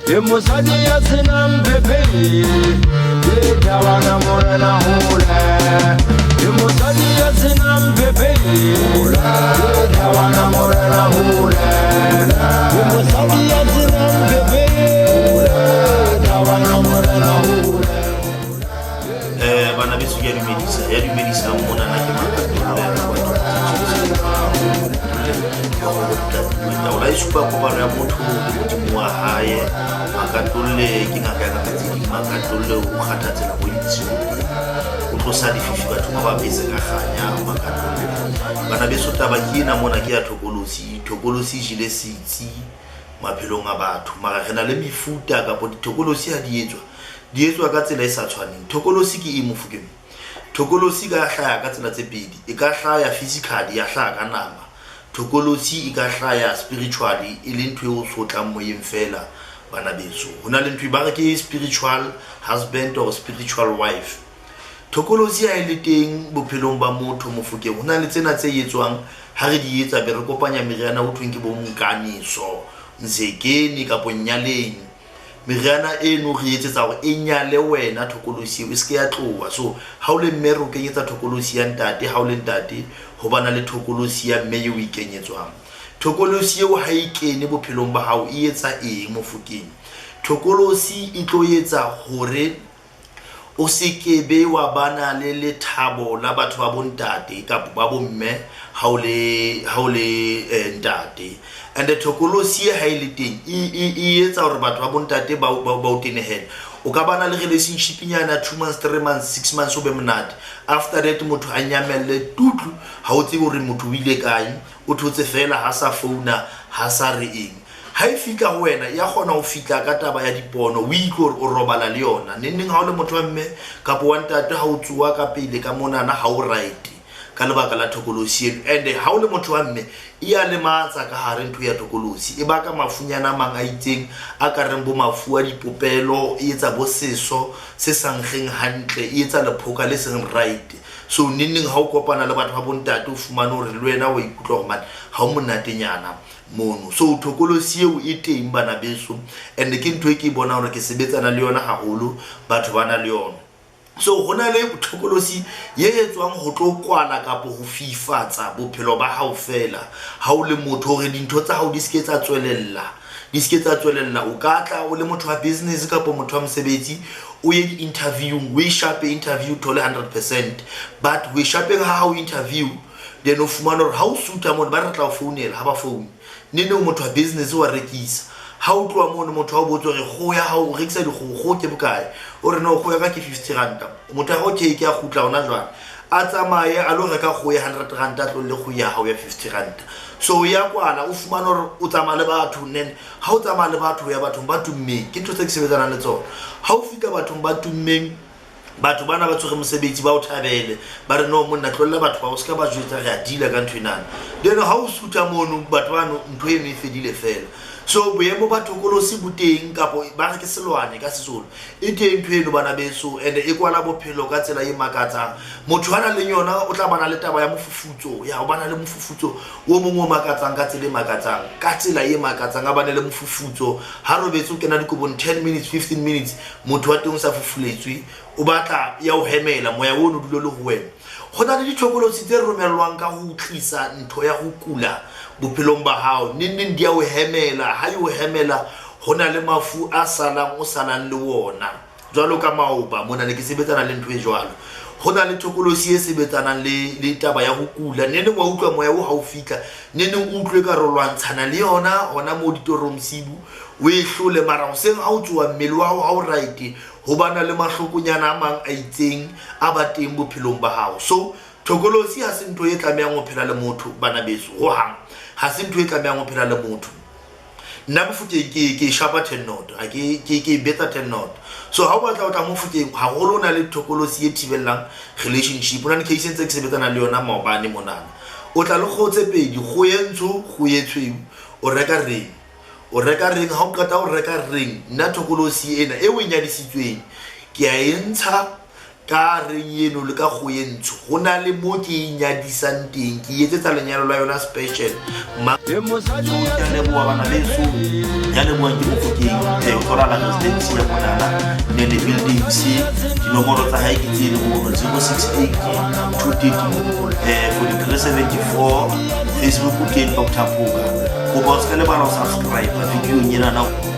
Le mosadi ya senang phephe, ke thabana morena hole. Le mosadi ya senang phephe, ke thabana morena hole. Le mosadi ya senang phephe, ke thabana morena hole. Bana beso, ke a dumedisa. Ya dumedisang monana ke Makatolle. Taola e supa kopano ya motho le Modimo wa hae. Makatolle ke ngaka ya ngaka tse ding. Makatolle o kgatha tsela mo ditsong, o tlosa lefifi batho ba ba bese ka kganya. Makatolle, bana beso, taba ke ena mona, ke ya thokolosi. Thokolosi e jele setsi maphelong a batho, mara re na le mefuta kapo dithokolosi ha di etswa, di etswa ka tsela e sa tshwaneng. Thokolosi ke eng, Mofokeng? Thokolosi e ka hlaya ka tsela tse pedi. E ka hlaya physically, ya hlaya ka nama. Thokolosi e ka hlaya spiritually, e le ntho e o sotlang moyeng fela. Bana beso, ho na le ntho e ba re ke spiritual husband or spiritual wife. Thokolosi ha e le teng bophelong ba motho, Mofokeng, ho na le tsena tse etswang. Ha re di etsa, be re kopanya meriana ho thweng ke bo nkaneso, nsekene kapo nyaleng. Meriana eno re etsetsa hore e nyale wena thokolosi eo, e se ke ya tloha. So ha o le mme, re o kenyetsa thokolosi ya ntate. Ha o le ntate, ho bana le thokolosi ya mme eo o ikenyetswang. Thokolosi eo ha e kene bophelong ba hao, e etsa eng, Mofokeng? Thokolosi e tlo etsa hore o se ke be wa bana le lethabo la batho ba bontate kapa ba bomme ha o le ntate. And thokolosi e ha e le teng, e etsa hore batho ba bontate ba o tenehele. O ka bana le relationship nyana 2 months, 3 months, 6 months, o be monate. After that, motho a nyamelle tutlu. Ha o tsebe hore motho o ile kae, o thotse fela, ha sa founa, ha sa re eng. Ha e fihla ho wena, ya kgona ho fihla ka taba ya dipono. O itlo hore o robala le yona neng neng. Ha o le motho wa mme kapa wa ntate, ha o tsoa ka pele ka monana, ha o right ka lebaka la thokolosi eno. And ha o le motho wa mme, e ya lematsa ka hare ntho ya thokolosi. E baka mafunyana a mang a itseng, a ka reng bo mafu a dipopelo. E etsa bo seso se sa nkgeng hantle, e etsa lephoka le seng right. So neng neng ha o kopana le batho ba bontate, o fumane hore le wena wa ikutlwa hore mane ha o monatenyana mono. So thokolosi eo e teng, bana beso, and ke ntho e ke bonang hore ke sebetsana le yona haholo. Batho ba na le yona. So ho na le thokolosi ye etswang ho tlo kwala kapo ho fifatsa bophelo ba hao fela ha o le motho, hore dintho tsa hao di se ke tsa tswelella, di se ke tsa tswelella. O ka tla o le motho wa business kapo motho wa mosebetsi, o ye di-interviewng, o e shape interview, thole 100%, but o e shapeng ha hao interview, then o fumana hore ha o suta mono, ba re tla o founela, ha ba foune. Ne neng motho wa business wa rekisa, ha o tloha mono, motho ha o botse hore kgoho ya hao, o rekisa dikgoho, kgoho ke bokae? O re, "No, kgoho ya ka ke 50 ranta." Motho ya okay, ke a kgutla hona jwale, a tsamaye a lo reka kgoho ya 100 ranta, a tlolle kgoho ya hao ya 50 ranta. So ya kwala. O fumane hore o tsamaya le batho. Nen ha o tsamaya le batho, ya bathong ba tummeng, ke ntho tse ke sebetsanang le tsona. Ha o fihla bathong ba tummeng, batho bana ba tshwere mosebetsi, ba o thabele, ba re, "No monna, tlohella batho ba o se ka ba jwetsa, re a deala ka ntho enana." Then ha o sutha mono, batho bano, ntho eno e fedile fela. So boemo ba thokolosi bo teng, kapo ba re ke selwane ka Sesolo. E teng ntho eno, bana beso, and e kwala bophelo ka tsela e makatsang. Motho a nang le yona o tla bana le taba ya mofufutso, ya o bana le mofufutso o mongwe o makatsang, ka tsela e makatsang, ka tsela e makatsang. A bane le mofufutso ha robetse, o kena dikobong 10 minutes, 15 minutes, motho wa teng o sa fufuletswe, o batla ya o hemela moya ono dule le ho wena. Go na le dithokolosi tse romellwang ka ho tlisa ntho ya ho kula bophelong ba hao. Neng neng di ya o hemela. Ha e o hemela, ho na le mafu a salang, o salang le wona jwalo ka maoba mona ne ke sebetsana le ntho e jwalo. Ho na le thokolosi e sebetsanang le taba ya ho kula. Neng neng wa utlwa moya o ha o fihla, neng neng o utlwe ka re lwantshana le yona hona moo ditorong sibu, o e hlole, mara hoseng ha o tsoha, mmele wa hao ha o right, ho bana le mahlokonyana a mang a itseng a ba teng bophelong ba hao. So thokolosi ha se ntho e tlamehang ho phela le motho, bana beso, hohang ha se ntho e tlamehang ho phela le motho. Nna Mofokeng ke shapa 10 not, ha ke betsa 10 not. So ha o batla o tla Mofokeng haholo, o na le thokolosi e thibellang relationship. O na le case ntse ke sebetsana le yona maobane monana. O tla le kgoho tse pedi, kgoho e ntsho, kgoho e tshweu. O reka ring, o reka ring. Ha o qeta ho reka ring, nna thokolosi ena e o e nyadisitsweng ke a e ntsha ka ring eno le ka kgoho e ntsho. Ho na le mo ke e nyadisang teng, ke etsetsa lenyalo la yona special. Le mosadi Ya leboha, bana beso. Ya lebohang ke Mofokeng. Tholala Residency ya monana Nene Buildings. Dinomoro tsa hae ke tse le mono 068 213 4374. Facebook o teng Dr Phoka. Kopa o se ka lebala ho subscribe videong enana.